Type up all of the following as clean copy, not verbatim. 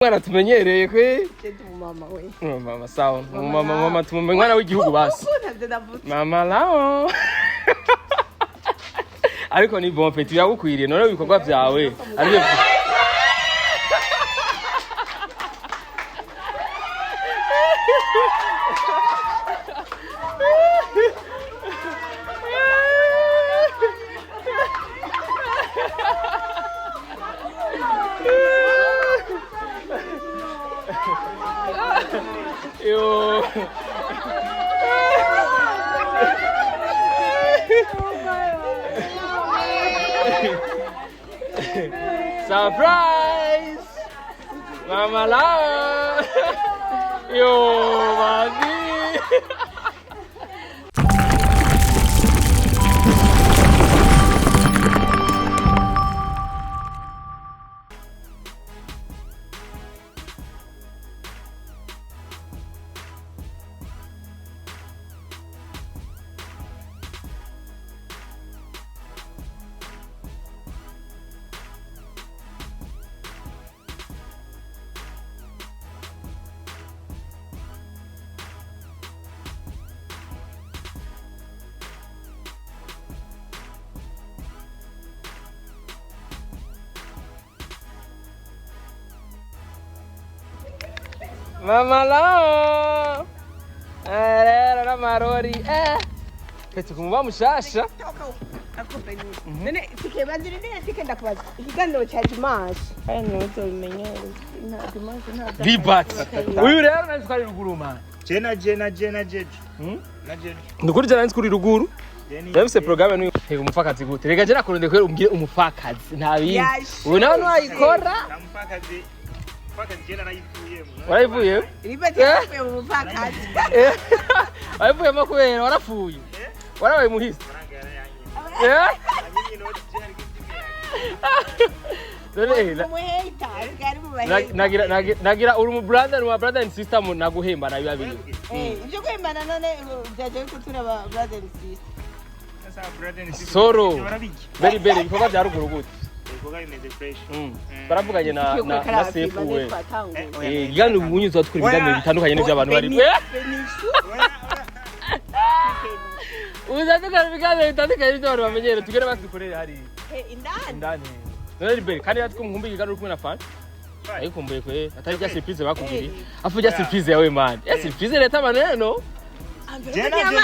Mwana tumenyereye kwe. Ndi umumama we. Mama sawa, mama mama tumume mwana w'igihugu basi. Ntabyo ndavuze. Mama lao. Ariko ni bon petit, biragukwiriye none ibikorwa byawe aribyo. Yo. Surprise! Mama lao. Yo, mami. Mama lao. Rero n'amarori. Eh. Pete kumuba mushasha. None tike banzirindire tike ndakubaza ikiganiro cya dimanche kandi nawe uzobimenyere nta dimanche nta Bibat. Uyu rero nari twari ruguru man. Je na je na je na je. Na je. Ndukuri jana nzi kuri ruguru. Je ni. Ndabise programme n'uyu. Hey, umupfakazi gute? Rega jana kurunde kwera umbwire umupfakazi nta bindi. Yashe. Uyu nawe ntiwayikora. Namupfakazi. Mupfakazi je narayivuyemo. Warayivuye? Ribati yavuye mu mupfakazi. Eh. Wayivuyemo kubera warapfuye. Warabaye muhisi. Amafaranga yarayanyimye. Eh? Anyimye inoti je ariko None eh, Umuhate ari mu bahate. nagira nagira uri mu brother mu brother and sister mu naguhemba na biba biri. Ibyo guhembana none byaje bikutura ba brother and sister. Sasa brother and sister. Soro. Barabiki. Beri beri ibikorwa bya ruguru gute? Ibikorwa bimeze fresh. Mm. Baravuganye na na na sefu we. Eh, oya. Eh, ikiganiro ubunye uzatwara ibiganiro bitandukanye n'iby'abantu bari. Eh? Oya, oya. Uzatwara ibiganiro bitandukanye n'iby'abantu bamenyere tugere badukorere hariya. Indani. Indani. None Liberi kandi natwe mukumbi ikiganiro uri kumwe na fan. Ayikumbuye kwe atari bya surprise bakugiriye. Afu bya surprise yawe man. Ya surprise leta maneno. Je na je.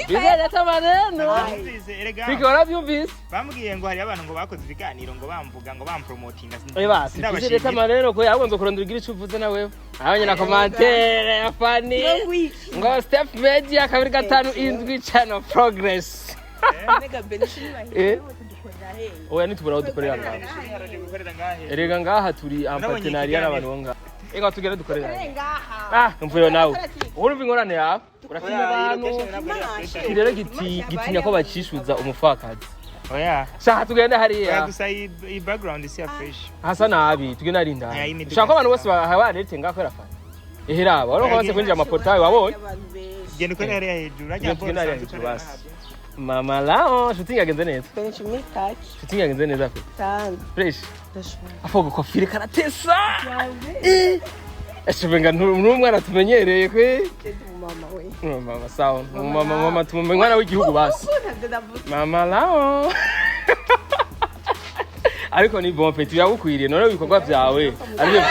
Surprise leta maneno. Numvise, erega. Fike warabyumvise? Bambwiye ngo hari abantu ngo bakoze ibiganiro ngo bamvuga ngo bampromotinga. Oya ba surprise leta maneno kwe ahubwo nzokurondera ugira ico uvuze nawe. Abanye na commentaire ya Fanny. Ngo Step Media 257 channel progress. Eh. Oya nitubura aho dukorera ngaha. Haraje gukorera ngahe. Erega ngaha turi en Nabonye partenariat n'abantu bo ngaha. Ega tugere dukorera. Ngaha. Ah, mvuye nawe. Urumva ingorane yawe? Uratinya Oya, iyi abantu. location ntabwo ari iya fresh. Iki rero gitinya ko bacishuza umupfakazi. Oya. Shaka tugende Oya hariya. gusa iyi background si ya fresh. Hasa nabi, tugende hari Aya, indani. imiduga Shaka ko abantu bose baharete ngaho kubera fani. Ehera aba, urabona ko bamaze kwinjira amaportaye wabonye? Abantu benshi. Genda ukorera hariya hejuru. Hajya Tugende tugende hariya usanzwe hejuru ukorera basi. hariya. Mama lao, shooting yagenze neza. Benshi muri taki. Shooting yagenze neza pe. Sana. Fresh. Ndashobora. Apo gukofire karatesa. Eshubenga n'umwana tumenyereye kwe. Ndi umumama we. Mama sawa, mama mama tumume mwana w'igihugu basi. Ntabyo ndavuze. Mama lao. Ariko ni bon petit biragukwiriye none ibikorwa byawe aribyo.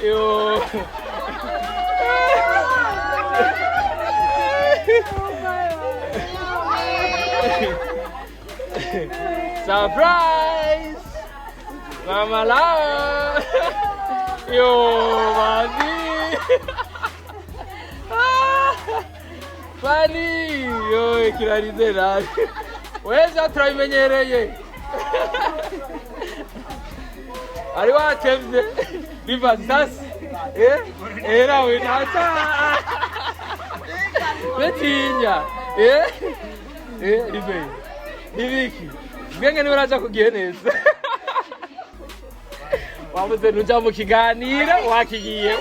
Yo. Surprise! Mama lao. Yo, mami. Fani, yo kirarize nabi. Weza turabimenyereye. Ari watevye. Biva sasa. Eh? Era we nata. Betinya. Eh? Eh, ibe. Ibiki. Bwenge niwe uraja kugiye neza. Wabuze ntuja mu kiganiro wakigiye.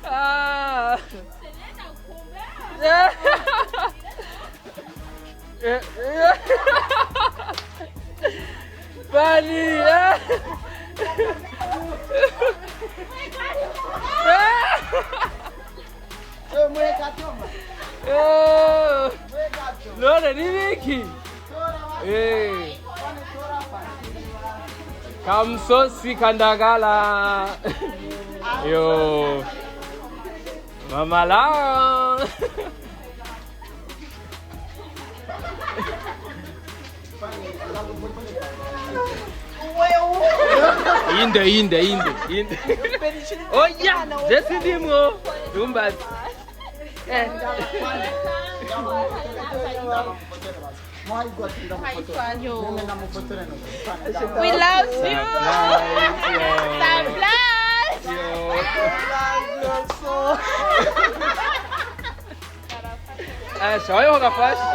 Ah. Bali. None ni biki? Eh. Kamsosi kandagala. Yo. Mama la. Inde inde inde inde. Oya, jesi ndimwo. Dumbazi. We love you. Surprise. Asha, wewe ukafasha.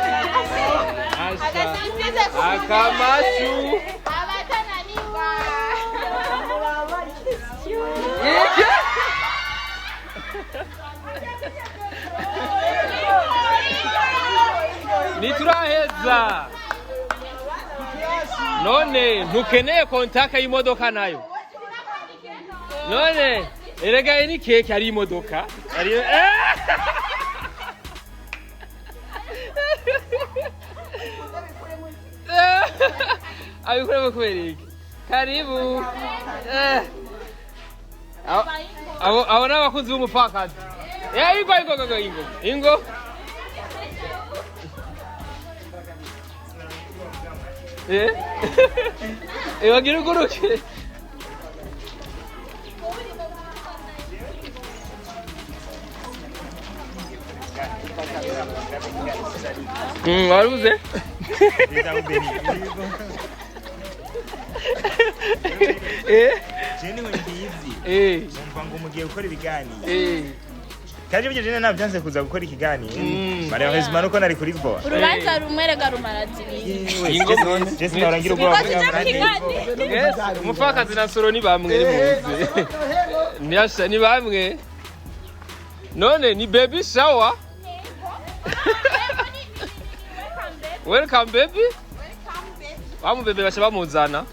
Asha. Akamashu. Iki. Nituraheza. None ntukeneye kontaka y'imodoka nayo. None erega iyi ni keke ari imodoka. Ari abikuremo kubera iki? Karibu. Eh. Abo ni abakunzi b'umupfakazi. Eh, ingo ingo ingo ingo. Ingo. Eh? Eh, wagira uguruke. Waruze? Eh? Jene ngo ntiyizi. Eh. Numva ngo mugiye gukora ibiganiro. Eh. Kandi ibyo jene nabyanze kuza gukora ikiganiro. Mm. Malheureusement nuko nari kuri voa. Urubanza rumwe rega rumara zibiri. Ingo. Jesse narangira ubwoba. Niko tuja mu kiganiro. Yes, umupfakazi na Nsoro ni bamwe nimuze. Ni ni bamwe. None ni baby shower. Welcome baby. Bamubebe basha bamuzana.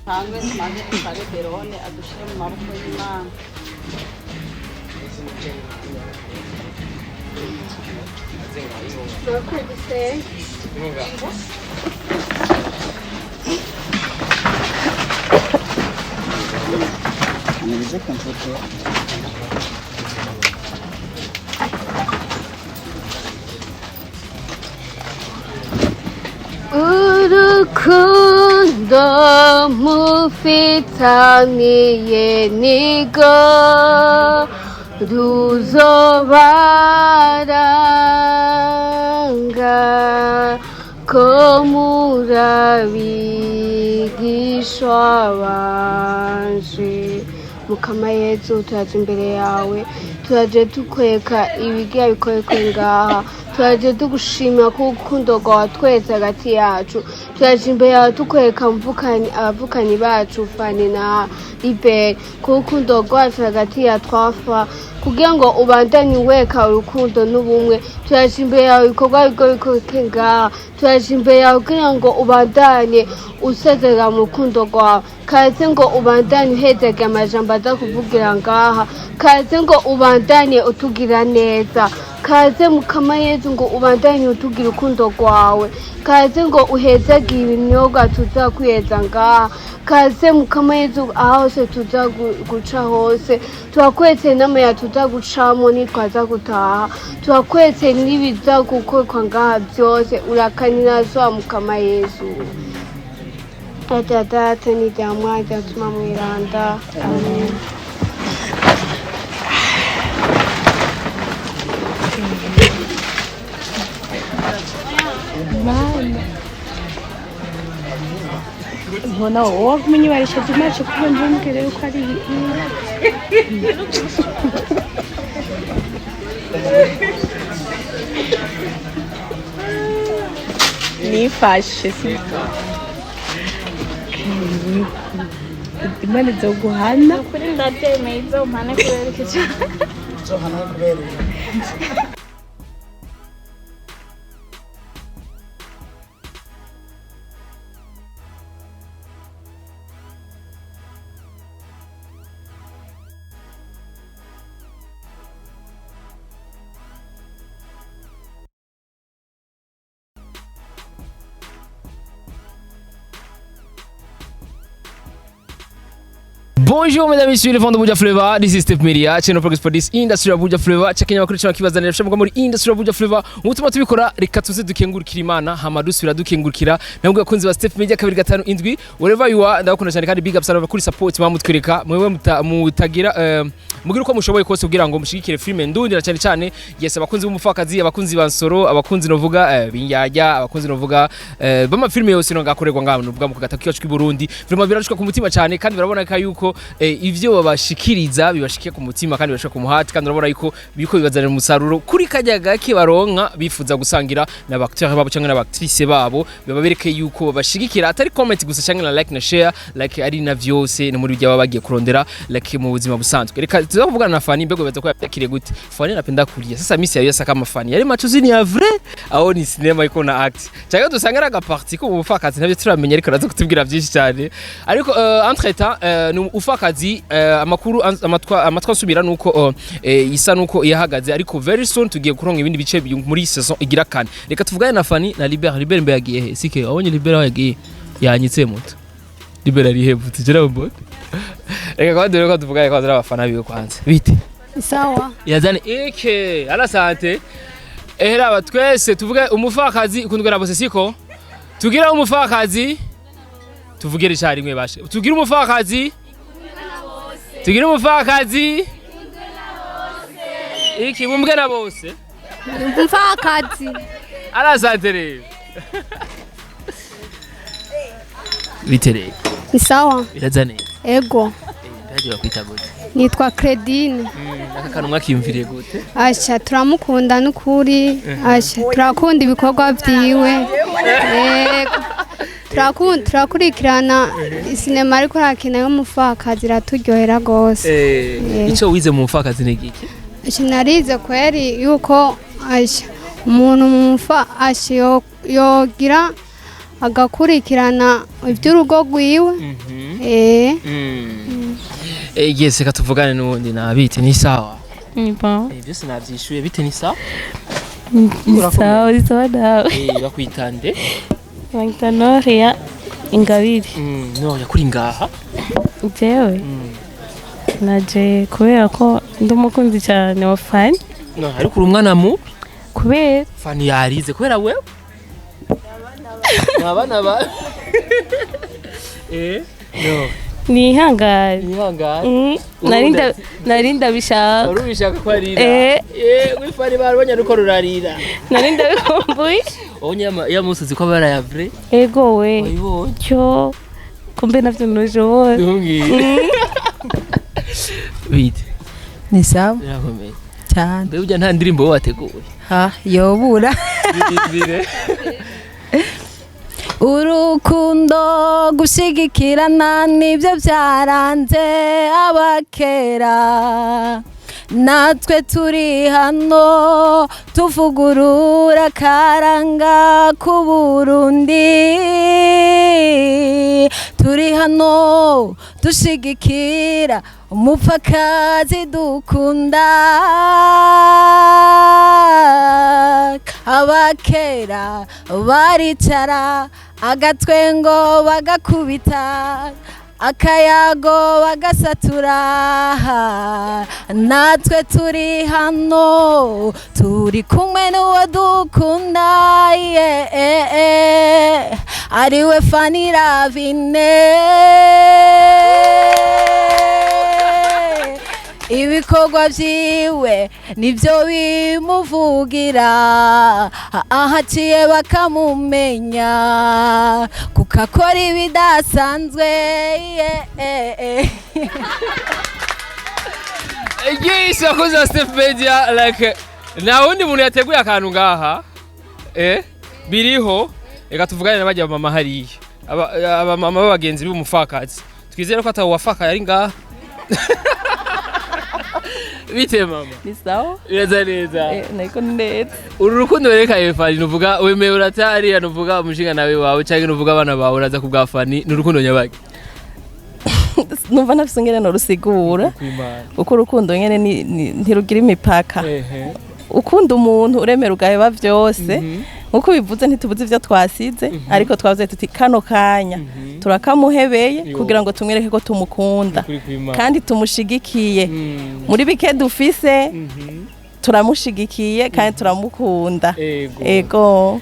Hangwe tumaze dusabe Berone adushyire mu maboko y'Imana. Urukundo mufitaniye nigo ruzobaranga ko murabigishwa banje. Mukama Yezu, turaje imbere yawe. Turaje tukweka ibigira bikorerwe ngaha. Turaje tugushimira ko urukundo rwawe twese hagati yacu. Turaje imbere yawe tukwereka abavukanyi bacu Fani na Liberi, ko urukundo rwacu hagati ya twafa kugira ngo ubandanye weka urukundo n'ubumwe. Turaje imbere yawe ibikorwa bigo bikoreke ngaha. Turaje imbere yawe kugira ngo ubandanye usezera mu rukundo rwawe. Kaze ngo ubandanye uhezege amajambo aza kuvugira ngaha. Kaze ngo ubandanye utugira neza. Kaze Mukama Yezu ngo ubandanye utugira urukundo rwawe. Kaze ngo uhezage ibinyobwa tuza kwiheza ngaha. Kaze Mukama Yezu aho hose tuza guca hose. Turakwetse n'amaya tuza gucamo nitwaza gutaha. Turakwetse n'ibiza gukorwa ngaha byose. Urakanira zwa Mukama Yezu. Data data ni rya mwana rya tuma mwiranda. Amen. Mbona wowe kumenyibarisha dimanche kuko mvumbwire yuko ari nifashe si Imana izoguhana. Kuri ndabyemeye izompane kubera iki cyane. Bonjour mesdames et messieurs les fans de Buja Flavor, this is Steve Media, channel progress for this industry of Buja Flavor, checking amakuru cyangwa kibazanira bishoboka muri industry of Buja Flavor. Mutuma tubikora, reka tuze dukengurukira Imana, hama dusubira dukengurukira namwe bakunzi ba Steve Media 257, wherever you are, ndabakunda cyane kandi big up sana kuri support mwamutwereka mwewe mutagira mugira uko mushoboye kose kugira ngo mushigikire filme ndundira cyane cyane. Yes, abakunzi b'umupfakazi, abakunzi ba Nsoro, abakunzi novuga binjyajya, abakunzi novuga bama filme yose no ngakorerwa ngaho novuga mu gatatu kacu k'i Burundi. Vraiment birashuka ku mutima cyane kandi barabona ka yuko ivyo babashikiriza bibashikiye ku mutima kandi bibashika ku muhati, kandi urabona yuko biriko bibazanira umusaruro kuri kajya gake baronka bifuza gusangira n'aba acteur babo cyangwa n'aba actrice babo, bibabereke yuko babashigikira atari comment gusa cyangwa na like na share, like ari na vyose no muri byo baba bagiye kurondera like mu buzima busanzwe. Reka tuza kuvugana na Fani mbego baza ko yakiriye gute. Fani anapenda kulia sasa, misi yayo sasa kama Fani yari machozi ni ya vrai aho ni cinema iko na act cyangwa dusanga ari agaparti ko ubufakazi ntabyo turamenya, ariko araza kutubwira byinshi cyane. Ariko entre temps ni ufakazi amakuru amatwa nsubira nuko isa nuko yahagaze, ariko very soon tugiye kuronka ibindi bice muri saison igira kane. Reka tuvugane na Fani na Libert. Libert mbe yagiye he? Sike wabonye Libert aho yagiye yanyitse muto. Libert ari he buti jera mbot. Reka kwa dore ko tuvugane kwa abafana biwe kwanza bite. Sawa. Yazane eke arasante ehera twese tuvuge umufakazi ikundwa na bose, siko tugira umufakazi tuvugire icyarimwe bashe tugira umufakazi tugira umufakazi iki bumbwe na bose Umupfakazi. Arasante rero bitereye. Ni sawa. Biraza neza. Ego. Ndagiye bakwita gute? Nitwa Credine. Aka kantu mwakiyumviriye gute? Asha turamukunda n'ukuri. Asha turakunda ibikorwa byiwe. Yego. Turakunda turakurikirana sinema ariko arakina y'umupfakazi iraturyohera rwose. Icyo wize mu mufakazi ni giki? Asha narize kweri yuko asha umuntu mumfa asha yogira agakurikirana iby'urugo rwiwe. Yes, reka tuvugane n'ubundi nabite ni sawa. Ni bon. Byose nabyishuye bite ni sawa? Ni sawa, ni sawa nawe. Bakwita nde? Banyita Noria Ingabire. No yakuri ngaha. Jewe naje kubera ko ndi umukunzi cyane wa Fani. No ariko uri umwana mubi. Kubera Fani yarize kubera wewe. Abana ba no nihangane. Nihangane. Nari ndabishaka. Wari ubishaka ko arira. Wifari barabonye ariko rurarira. Nari ndabikumbuye. Onye ya musozi ko bara ya vrai. Ego we. Wayibonye. Cyo kumbe navyo ntushobora. Ntumbwire. Bite. Ni sawa. Birakomeye. Cyane. Mbega burya nta ndirimbo wowe wateguye? Ha, yobura. Bire. Urukundo, gushigikirana, nibyo byaranze abakera. Natwe turi hano tuvugurura akaranga k'Uburundi. Turi hano dushigikira umupfakazi dukunda. Abakera baricara, agatwengo bagakubita, akayago bagasatura. Natwe turi hano, turi kumwe n'uwo dukunda, yeah, ariwe Fanny Ravine. Ibikorwa byiwe nibyo bimuvugira, ahaciye bakamumenya kuko akora ibidasanzwe, yeah. Yes, abakozi ba Step Media, like nta wundi muntu yateguye akantu ngaha, biriho. Reka tuvugane na bajya mama hariya, aba mama b'abagenzi b'umupfakazi. Twizere ko atawe wafakaye ari ngaha. Bite mama? Ni sawa. Bireza neza. Niko neza. Uru rukundo wereka Fani, nuvuga wemewe uratariya, nuvuga umushinga nawe wawe cyangwa nuvuga abana bawe uraza kubwa Fani, ni urukundo nyabaki? Numva ntafise ingene norusigura, kuko urukundo nyene ntirugira imipaka. Ukunda umuntu uremera ugaheba vyose. Nkuko bivuze, ntitubuze ivyo twasize, ariko twavuze tuti kano kanya turakamuhebeye kugira ngo tumwereke ko tumukunda kandi tumushigikiye. Muri bike dufise turamushigikiye kandi turamukunda. Ego.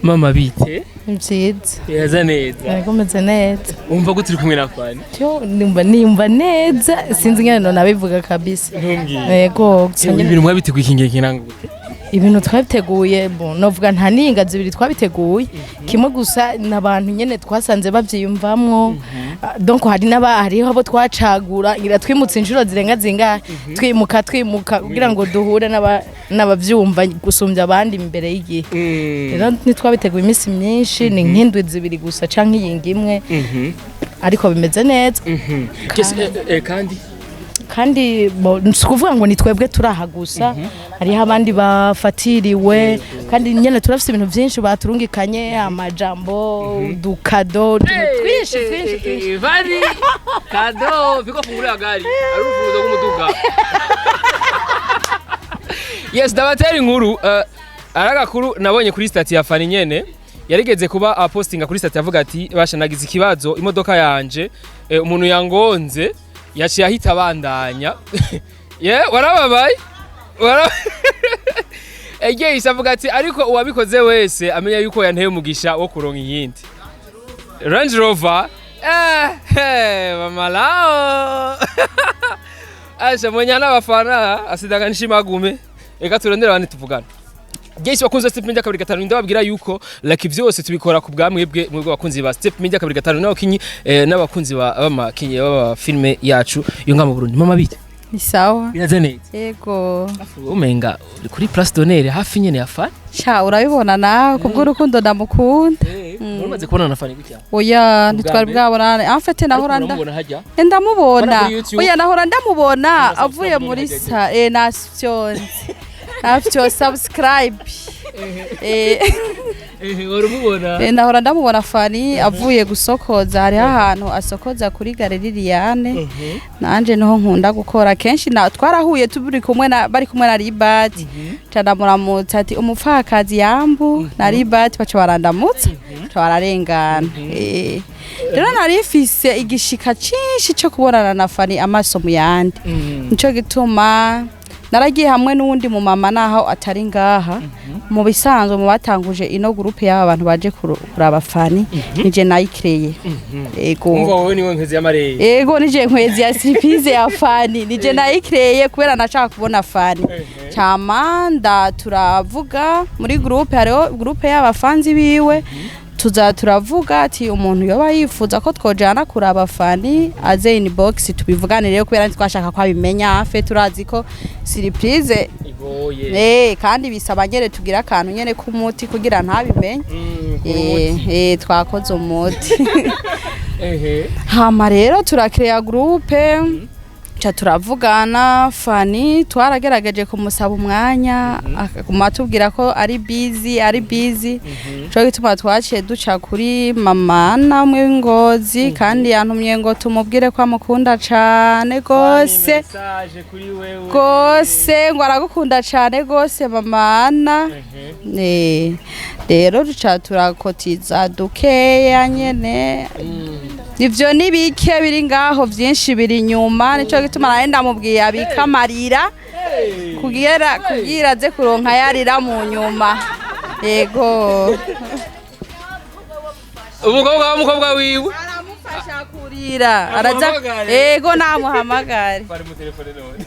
Mama, bite? Ni byiza. Bireza neza. Yego, meze neza. Wumva gute uri kumwe na Fani? Cyo nimba neza, sinzi ingene nabivuga kabisa. Ntumbwire. Yego, gusa nyine Ibintu mwabiteguye ikingihe kinanga gute? Ibintu twabiteguye, bon, novuga nta n'iyinga zibiri twabiteguye, kimwe gusa n'abantu nyene twasanze bavyiyumvamwo. Ah, donc hari n'aba hariho abo twacagura, ngira twimutse inshuro zirenga zingahe, twimuka twimuka kugira ngo duhure n'abavyumva gusumbya abandi imbere y'igihe. Rero ntitwabiteguye iminsi myinshi, ni nk'indwi 2 gusa canke iyinga imwe, ariko bimeze neza. Yes, kandi Kandi si ukuvuga ngo ni twebwe turaha gusa, hariho abandi bafatiriwe, kandi nyine turafite ibintu byinshi baturungikanye, amajambo, udukado, utuntu twinshi twinshi twinshi. Vari kado viko fungulia gari ari urufunguzo rw'umuduga. Yes, ndabatera inkuru, ari agakuru nabonye kuri statut ya Fani nyene. Yarigeze kuba apostinga kuri statut avuga ati: "Basha, nagize ikibazo, imodoka yanje, umuntu yangonze yaciye ahita abandanya." Ye warababaye. Ege avuga ati: "Ariko uwabikoze wese amenya yuko yanteye umugisha wo kuronka iyindi Range Rover." Mama lao asha mwenye n'abafana asidaga nishimagume. Reka turondere abandi tuvugana. Guys, bakunze Step Media 25, ndababwira yuko like vyose tubikora ku bwa mwebwe, mwebwe bakunzi ba Step Media 25 n'abakinyi, n'abakunzi ba b'amakinyi b'aba filme yacu yo nga mu Burundi. Mama, bite? Ni sawa. Biraze neza? Yego. Umenga uri kuri Place d'Honneur hafi nyene ya Fani. Sha, urabibona nawe kubw'urukundo ndamukunda. Umaze kubona na Fani gutya? Oya, ntitwari mbere? bwabonane en fait, nahora nda Uramubona hajya? Ndamubona. Ubona kuri YouTube? Oya, nahora ndamubona Urasaba avuye subscribe muri hajya. sa nafyonze nafyo subscribe. Wari umubona? Nahora ndamubona Fani avuye gusokoza, hariho ahantu asokoza kuri Galerie Liliane, nanje niho nkunda gukora kenshi. Na twarahuye turi kumwe na bari kumwe na Libati, canamuramutsa ati: "Umupfakazi yambu." Na Libati baca barandamutsa, baca bararengana. Rero nari mfise igishika cinshi co kubonana na Fani amaso mu yandi, nico gituma naragiye hamwe n'uwundi mu mama, naho atari ngaha. Mu bisanzwe mu batanguje ino groupe y'aba bantu baje kuraba Fani, nije nayikireye. Ego. Umva, wowe niwe nkezi y'amareye. Ego, nije nkwezi ya surprise ya Fani, nije nayikireye kubera nashaka kubona Fani. Camanda turavuga muri groupe, hariho groupe y'abafanzi biwe. Tuza turavuga ati umuntu yoba yifuza ko twojana kuraba Fani, aze inbox tubivuganire, kubera ntitwashaka ko abimenya. Fe turazi ko surprise igoye. Kandi bisaba nyene tugira akantu nyene k'umuti kugira ntabimenye. Kuri umuti. Twakoze umuti. Hama rero turakeya groupe, ca turavugana. Fani twaragerageje kumusaba umwanya, akaguma atubwira ko ari busy, ari busy. Cyo gituma twaciye duca kuri mama namwe w'Ingozi, kandi yantumye ngo tumubwire ko amukunda cane gose. Message kuri wewe. Gose, ngo aragukunda cane gose mama Ana. Rero duca turakotiza dukeya nyene. Ivyo ni bike biri ngaho, vyinshi biri inyuma. Nico gituma nawe ndamubwiye abika amarira kugira aze kuronka yarira mu nyuma, yego. Umukobwa w'umukobwa wiwe. Aramufasha kurira, araza. Namuhamagare. Yego, namuhamagare. Bari mu telefone none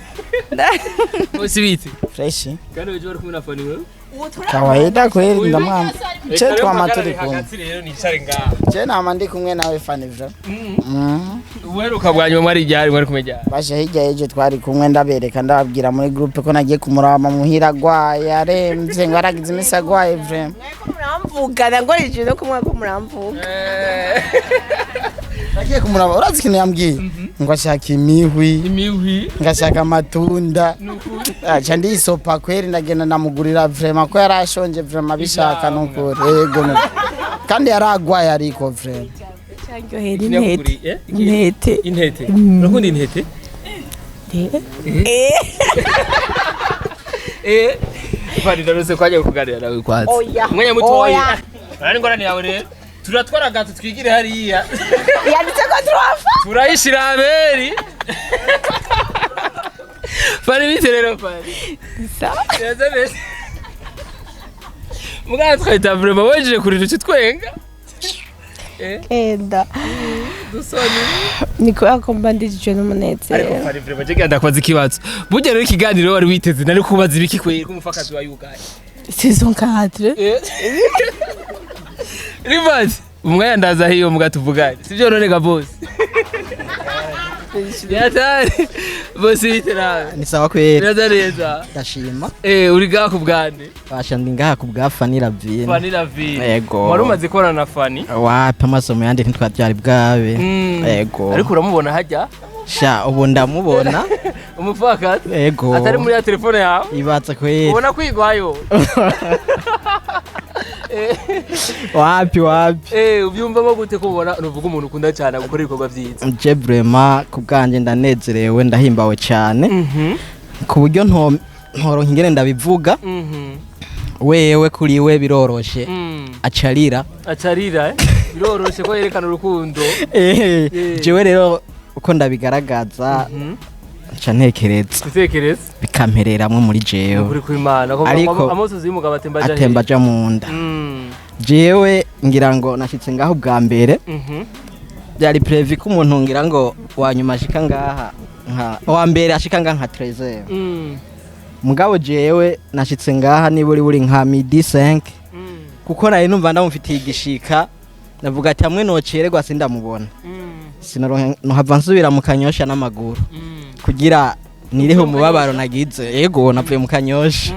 bose bite? Fresh. Kandi weje bari kumwe na Fani wewe? Kawaida kweli, ndamwamba Reka che rero twama mpagarare turi kumwe. hagati rero nicare ngaha. Je nama ndi kumwe nawe Fani vra. Uheruka bwa nyuma mwari ryari, mwari kumwe ryari? Bashe hirya y'ejo twari kumwe, ndabereka, ndababwira muri groupe ko nagiye kumuraba muhira agwaye, aremvye, ngo aragize imisi agwaye vraiment. Muramvuga nangorije no kumwe ko muramvuga. Nagiye kumuraba, urazi ikintu yambwiye? Ngo ashaka imihwi. Imihwi. Ngo ashaka amatunda. Aca ndisopa kweri, ndagenda ndamugurira vraiment, ko yari ashonje vraiment, abishaka nukuri, yego nukuri. Kandi yari agwaye ariko vraiment. Cyaryohera intete. Eh? Intete. Intete, urakunda intete? Fani, ndarose kwajya kuganira nawe kwanza. Oya. Umwanya mutoya. Oya. Arani ngorane yawe rero turatwara gato twigire hariya. Yanditse ko turafa. Turayishira aberi. Fani, bite rero Fani? Sawa. Neza neza. Mugana twahita vraiment wejeje kurira uci twenga. Enda. Dusoni. Ni kubera ko mba ndijijwe n'umunezero. Ariko Fani, vraiment je genda kubaza ikibazo. Burya rero ikiganiro wari witeze nari kubaza ibiki kweri k'umufakazi wa Uganda? Saison 4. Rivers, umwanya ndaza hiyo muga tuvugane. Sivyo none ga boss? Yatari. Boss, bite nawe? Ni sawa kweri. Neza neza. Ndashima. Uri gaha ku bwande? Basha, ndi ngaha ku bwa Fanny Lavine. Fanny Lavine. Yego. Wari umaze kubona na Fanny? Wapi, amasomo yandi ntitwabyari bwabe. Yego. Ariko uramubona hajya? Sha, ubu ndamubona. Umupfakazi? Yego. Atari muri ya telefone yawe? Ibatse kweri. Ubona kwigwayo? Wapi, wapi. Ubyumvamo gute kubona nuvuga umuntu ukunda cyane gukora ibikorwa byiza? Je vraiment ku bwanjye ndanezerewe, ndahimbawe cyane. Ku buryo nto ntoronka ingene ndabivuga. Wewe kuri we biroroshe. Acarira. Acarira, eh? Biroroshe ko yerekana urukundo. Jewe rero uko ndabigaragaza, nca ntekereza. Gutekereza. Bikampereramwo muri jewe. Ukuri kw'Imana ko Ariko amosozi y'umugabo atemba aja atemba aja mu nda. Jewe ngira ngo nashitse ngaho bwa mbere, byari prévu ko umuntu ngira ngo wa nyuma ashika ngaha nka wa mbere ashika ngaha nka 13. Mugabo jewe nashitse ngaha niburi buri nka midi 5, kuko nari numva ndamufitiye igishika, ndavuga ati hamwe nocererwa sindamubona, sinoronka nohava nsubira mu Kanyosha n'amaguru kugira niriho umubabaro nagize. Yego, navuye mu Kanyosha.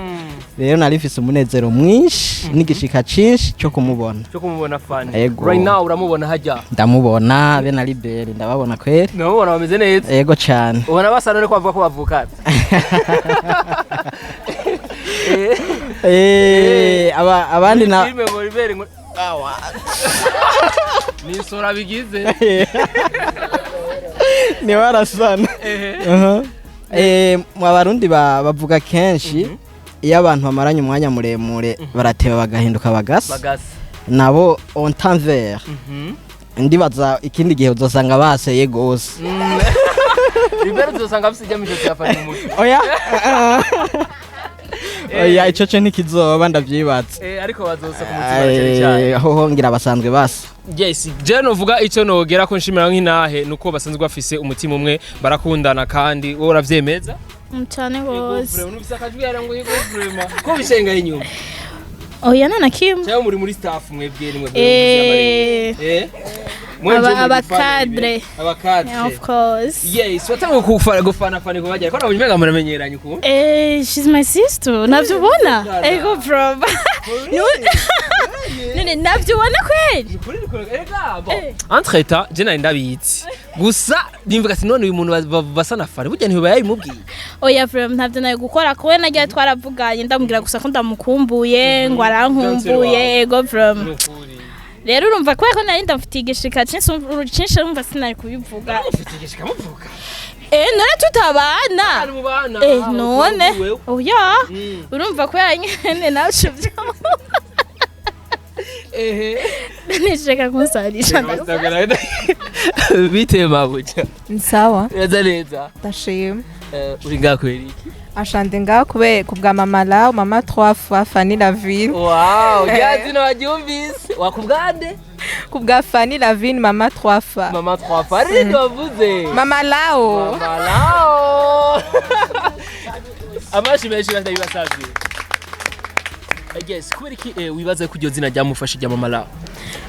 Rero nari mfise umunezero mwinshi n'igishika cinshi cyo kumubona. Cyo kumubona Fanny. Yego. Right now uramubona hajya? Ndamubona, be na Liberi ndababona kweri. Ndamubona, bameze neza. Yego cyane. Ubona basa none ko bavuga ko bavukana? Aba abandi na Filime ngo Liberi ngo ni isura bigize. Ni barasana. Aha. Mu Abarundi bavuga kenshi iyo abantu bamaranye umwanya muremure barateba bagahinduka bagasa. Bagasa. Nabo on tend vers, ndibaza ikindi gihe uzosanga baseye gose. Liberi uzosanga afise ijya mishatsi ya Fanny mu mutwe. Oya oya, ico co ntikizoba, ndavyibatse. Ariko bazosa ku mutima cyane cyane. Hoho ngira basanzwe basa. Yes, je novuga icyo nogera ko nshimira nk'inahe nuko basanzwe bafise umutima umwe, barakundana, kandi wowe uravyemeza? Cyane gose. Vraiment, unufise akajwi yarangoye ko vraiment ko bishenga inyuma. Oya, nta na kimwe. Cyangwa muri staff mwebwe ni mwebwe? Eh. Abakadre. Abakadre. Yeah, of course. Yes, watanguye gufana Fani kuva ryari? Ko nabonye umenga muramenyeranye ukuntu. Eh, she's my sister. Navyo ubona? Ego bro. None navyo ubona kweli? Entre temps je nari ndabizi gusa, nimvuga ati none uyu muntu basa na Fani burya ntiba yabimubwiye. Oya bro, ntavyo nayo gukora kuwe nagiye twaravuganye, ndamubwira gusa ko ndamukumbuye ngo arankumbuye. Ego bro. Rero urumva kubera ko nari ndamufitiye igishika cinshi, urumva sinari kubivuga. Ufite igishika muvuga? Eh, none tutabana? Mubana. Eh, none oya, urumva kubera nyene naco vyo ehe nishaka kunsarisha. Bite mabuja? Sawa. Neza neza. Ndashima. Eh, uri ngaha kubera iki? Ashande ngaha kubera kubwa mama Lao, mama trois fois Fanny Lavine. Wow, rya zina waryumvise wakubwande? Kubwa Fanny Lavine, mama trois fois. Mama trois fois rindi wavuze. Mama Lao. Mama Lao, amashi menshi ndabibasavye. Yes, kubera iki wibaza ko iryo zina ryamufashe rya mama Lao?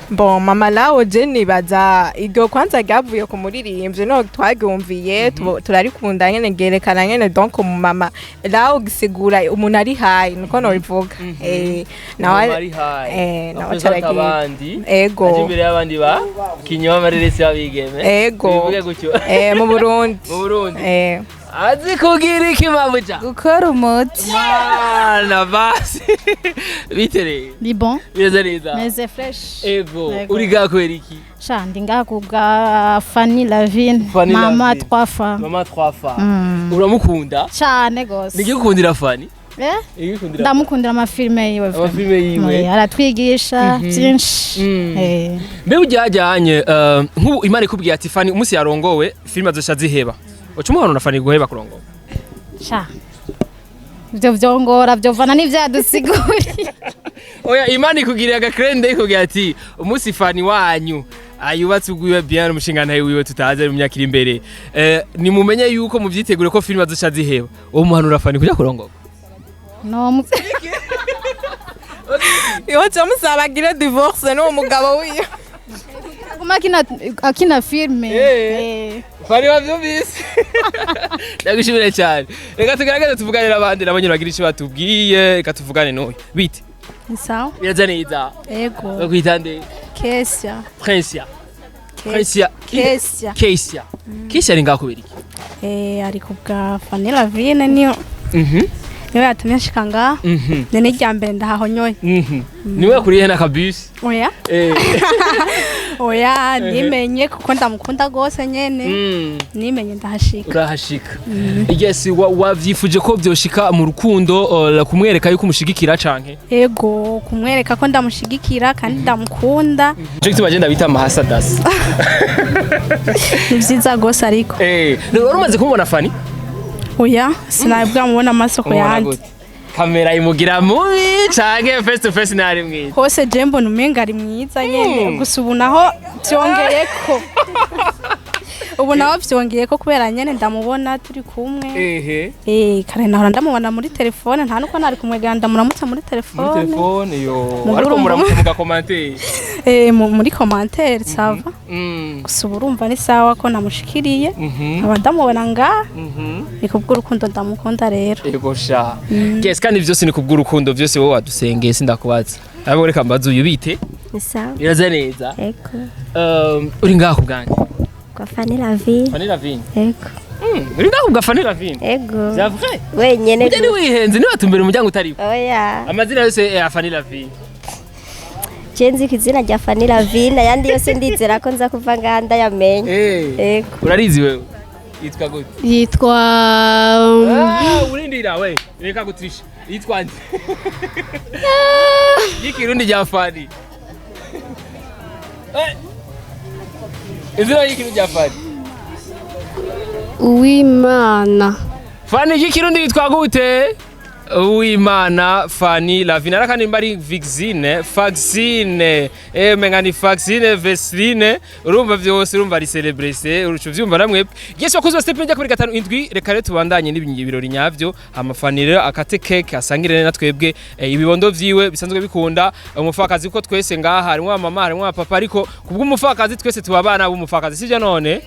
Bon, mama Lao je nibaza iryo kwanza ryavuye ku muririmbyi no twaryumviye turarikunda nyene, ryerekana nyene donc mu mama Lao gisigura umuntu ari high, niko nobivuga. Eh, nawe ari high. Eh, nawe apresenta caragiye. Abandi Ego. aje imbere y'abandi ba kinyoma amareresi y'abigeme. Ego. Bivuge gutyo. Eh, mu Burundi. Mu Burundi. Eh. Azi kugira iki mabuja? Gukora umuti. Mana basi, bitereye. Ni bon. Bireze neza. Meze fresh. Ego. Ego. Uri ngaha kubera iki? Sha, ndi ngaha kubwa Fanny Lavine. Fanny mama Lavine. trois fois. Mama trois fois. Uramukunda? Cane gose. Nigikundira Fanny? Eh? Nigikundira? Ndamukundira amafilme yiwe. Amafilme yiwe. Eh, aratwigisha byinshi. Eh. Mbe ujyajyanye nk'ubu Imana ikubwiye ati Fanny umunsi yarongowe filime azoca ziheba, uca umuhanura Fanny guheba kurongowe? Sha. Ivyo vyongora vyovana n'ivyadusiguriye. Oya, Imana ikugiriye agakrende ikubwiye ati umunsi Fanny wanyu ayubatse ugwiwe bien umushingantahe wiwe tutazi mu myaka iri imbere, nimumenye yuko muvyitegure ko filime azoca ziheba, uwo muhanura Fanny kuja kurongoka? No mu Yoca musaba agire divorce n'uwo mugabo wiwe. Aguma akina filme. Eh. Fanny wavyumvise, ndagushimire cyane. Reka tugaragaze tuvugane n'abandi nabo nyene bagira ico batubwiye. Reka tuvugane n'uyu. Bite? Ni sawa. Biraza neza? Ego. Bakwita nde? Kesia. Prinsia? Prinsia? Kesia. Kesia. Kesia ari ngaho kubera iki? Eh, ari kubwa Fanny Lavine, niyo niyo yatumye nshika ngaha. None irya mbere ndahahonyoye. Niwe yakuriye n'akabisi? Oya. Oya, nimenye kuko ndamukunda gose nyene. Nimenye ndahashika. Urahashika. Yes, wavyifuje ko vyoshika mu rukundo kumwereka yuko umushigikira canke? Ego, kumwereka ko ndamushigikira kandi ndamukunda. Nico gituma je ndabita amahasadasi. Ni vyiza gose ariko. Eh, none wari umaze kumubona Fanny? Oya, sinabwamubona amaso ku Umubona yandi. gute? Kamera imugira mubi canke face to face ntari mwiza? Hose je mbona umenga ari mwiza nyene, gusa ubu naho vyongeyeko, ubu naho vyongeyeko kubera nyene ndamubona turi kumwe. Eh, kare nahora ndamubona muri telefone, nta nuko nari kumwegera ndamuramutsa muri Muri telefone. telefone yo. Muguru Ariko muramutse mugakomante? Eh, muri commentaire ça va. Gusa ubu urumva ni sawa ko namushikiriye, nkaba ndamubona ngaha, ni kubw'urukundo ndamukunda rero. Ego sha. Yes, kandi vyose ni kubw'urukundo, vyose wowe wadusengeye sindakubaza. Abo reka mbaze uyu. Bite? Ni sawa. Biraza neza? Ego. Uri ngaha ku bwanjye? Kwa Fanny Lavine. Fanny Lavine. Ego. Uri ngaha ku bwa Fanny Lavine? Ego. C'est vrai? Wenyene. Ujya ntiwihenze ntiwatumbera umuryango utariwo. Oya. Amazina yose ya Fanny Lavine. Je nzi ku izina rya Fanny Lavine, ayandi yose ndizera ko nza kuva ngaha ndayamenya. Ego. Urarizi wewe? Yitwa gute? Yitwa Ah, urindira we. Reka gutrisha. Yitwa nde? Y'ikirundi rya Fanny. Eh. Izina ry'ikirundi rya Fanny. Uwimana. Fanny y'ikirundi yitwa gute? Uwimana Fanny Lavina, ariko nimba ari Vixine, Faxine, menga ni Faxine Vesline, urumva vyose, urumva ari celebrate, urucu vyumva namwe. Yes, wakoze wa Step Media 257. Reka rero tubandanye n'ibirori nyavyo. Hama Fanny rero akate cake, asangire na twebwe ibibondo vyiwe bisanzwe bikunda umufakazi, kuko twese ngaha harimwo mama, harimwo papa, ariko kubw'umufakazi twese tuba abana b'umufakazi, sivyo none?